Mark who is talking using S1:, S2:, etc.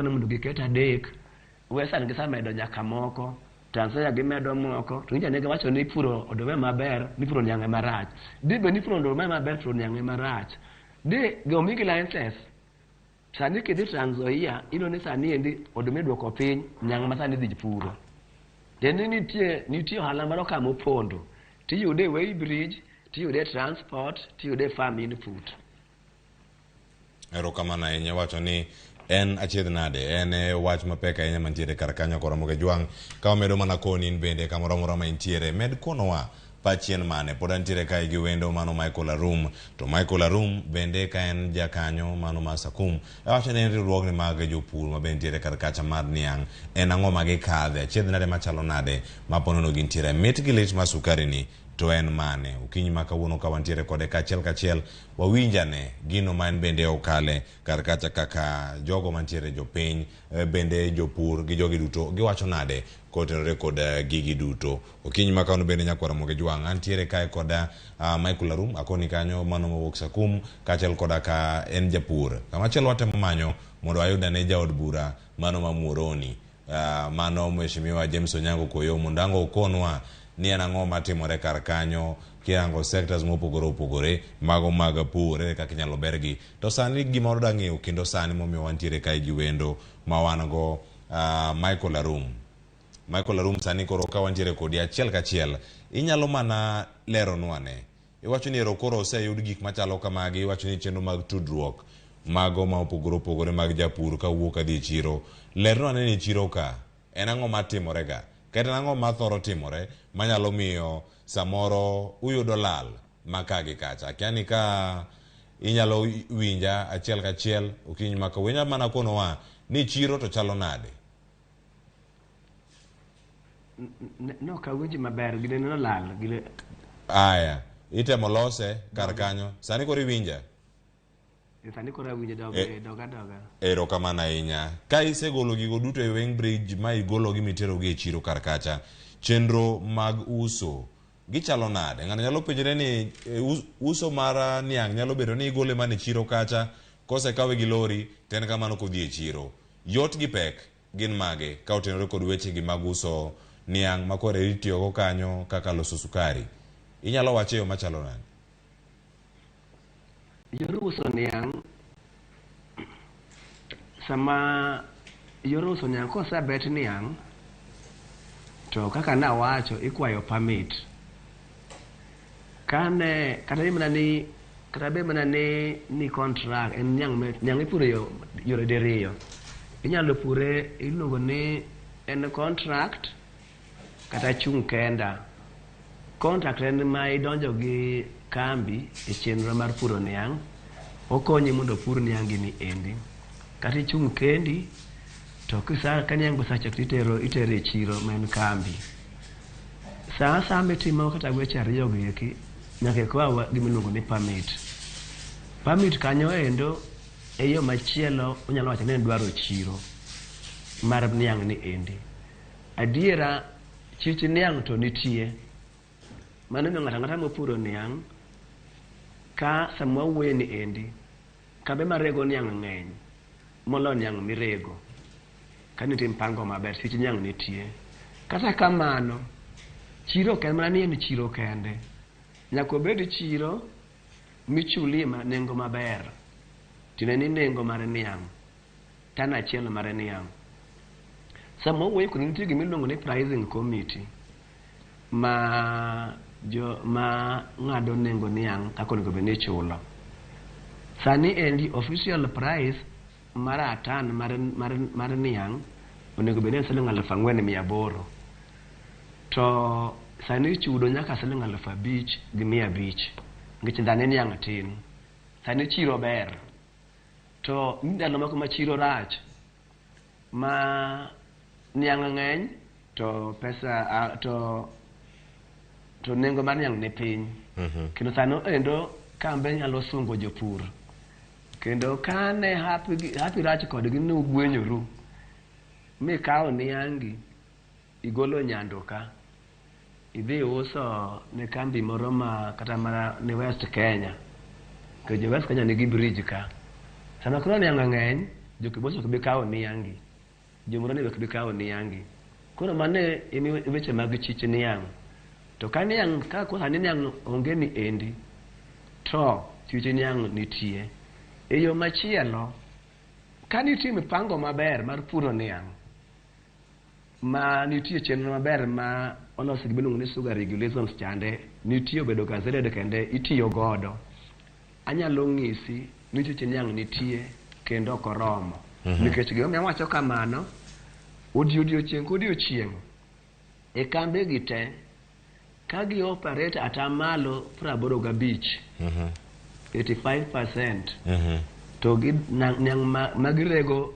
S1: Ni mondo giket 3, Western gisemedo nyaka moko, Trans Nzoia gimedo moko, to nyicha ne giwacho ni puro oduma maber, ni puro niang' ema rach. Di bed ni puro oduma ema ber, puro niang' ema rach. Di gomigi license. Sani kidhi Trans Nzoia, iyudo ni sani endi oduma iduoko piny, niang' ma sani dhi puro. Tiende ni nitie ohala moro ka mopondo. Tiyude e weigh bridge, tiyude e transport, tiyude e farm input.
S2: Erokamano ahinya iwacho ni en achiedh nade en e wach mapek ahinya mantiere kar kanyo koromo gi jwang' ka wamedo mana koni in bende kamoro amora ma intiere med konowa pachien mane pod antiere kae gi wendo mano Michael Arum to Michael Arum bende ka en jakanyo mano mar Sakum awacho ni en riwruogni mag jopur ma bende nitiere kar kacha mar niang' en ang'o ma gikadhe achiedh nade machalo nade ma ponono gintiere mit gi lit mar sukari ni to en mane okinyi ma kawuono ka wantiere kode kachiel kachiel wawinj ane gino ma en bende okale kar kacha kaka jogo mantiere jopiny bende jopur gi jogi duto giwacho nade kotenore kod gigi duto okinyi ma kawuono bende nyakwar Ramogi Jwang' antiere kae kod Michael Arum akoni kanyo mano mowuok Sakum kaachiel koda ka en japur kamachielo watemo manyo mondo wayud ane jaod bura mano ma Muhoroni mano Mheshimiwa James Onyango Koyo mondo ang' okonwa ni en ang'o matimore kar kanyo kirango sectors mopogore opogore mago mag pur ere kaka inyalo bergi to sani gimoro da ng'eyo kendo sani momiyo wantiere kae gi wendo ma wan go Michael Arum Michael Arum sani koro ka wantiere kodi achiel kachiel inyalo mana leronwa ne iwacho ni ero koro oseyud gik machalo kamagi iwacho ni chenro mag tudruok mago ma opogore opogore mag japur kawuok kadhi e chiro lernwa ane ni chiro ka en ang'o matimore ga kata en ang'o mathoro timore manyalo miyo samoro uyudo lal ma ka gi kacha akia ni ka inyalo winja achiel kachiel okinyi ma kawuono inyalo mana konowa ni chiro to chalo nade
S1: No ok awinji maber, gine nolal. Gine...
S2: Aya, itemo lose kar kanyo. Sani koro iwinja?
S1: Sani koro awinjo dog, dog adoga.
S2: Erokamano ahinya. Ka isegolo gigo duto e Weng Bridge ma igologi miterogi e chiro kar kacha, chenro mag uso gichalo nade? Ng'ato nyalo penjore ni uso mar niang' nyalo bedo ni igole mana e chiro kacha, kosekawe gi lori to en kamano kodhi e chiro. Yot gi pek gin mage ka otenore kod weche gi mag uso niang' ma koro itiyogo kanyo kaka loso sukari? Inyalo wache e yo machalo nade?
S1: Yor uso niang' sama yor uso niang' kosebet niang' to kaka nawacho ikwayo permit. Kane kata bed mana ni kata bed mana ni contract en niang' niang' ipuro yore diriyo. Inyalo pure iluongo ni en contract kata chung' kenda. Contract en ma idonjo gi kambi e chenro mar puro niang', okonyi mondo opur niangi ni endi. Kata ichung' kendi to kisa ka niang' osechiek to itero e chiro ma en kambi. Sa asaya mitimo kata weche ariyo gi eki, nyaka ikwa gima iluongo ni permit. Permit kanyo endo e yo machielo unyalo wacho ni en dwaro chiro mar niang' ni endi. Adiera chich niang' to nitie. Mano miyo ng'ato ang'ata mopuro niang' ka sama wawuoye ni endi, kambe marego niang' ng'eny moloyo niang' mirego. Ka nitie mpango maber, chich niang' nitie. Kata kamano, chiro ok en mana ni en chiro kende. Nyaka obed chiro michulie nengo maber. Tiende ni nengo mar niang', tan achiel mar niang'. Sama wawuoyo kodi nitie gima iluongo ni pricing committee ma jo ma ng'ado nengo niang' kaka onego bed ni ichulo. Sani endi official price mar a tan mar niang' onego bed ni en siling 4,800. To sani ichudo nyaka siling 5,500 nikech ndane niang' tin. Sani chiro ber. To ndalo moko ma chiro rach ma niang' ng'eny to pesa to nengo mar niang' ni piny. Kendo sano endo kambe nyalo sungo jopur. Kendo kane hapi rach kodgi ni ugwenyoru mikawo niangi igolo nyando ka idhi uso ne kambi moro ma kata mana ne West Kenya. Nikech jo West Kenya nigi bridge ka. Sama koro niang' ng'eny Jo-Kibos ok bi kawo niangi. Jo-Murani be ok bi kawo niangi. Koro mano e weche mag chich niang'. To ka niang' ka koro sani niang' onge ni endi, to chich niang' nitie. E yo machielo, ka nitie mipango maber mar puro niang', ma nitie chenro maber ma olos gi miluongo ni sugar regulations chande, nitie obedo gazetted kende itiyo godo. Anyalo ng'isi ni chich niang' nitie kendo ok oromo. Nikech gimomiyo awacho kamano, odiochieng' kodiochieng' e kambe gi te, ka gi operate atamalo 85, 85%, to gi niang' ma girego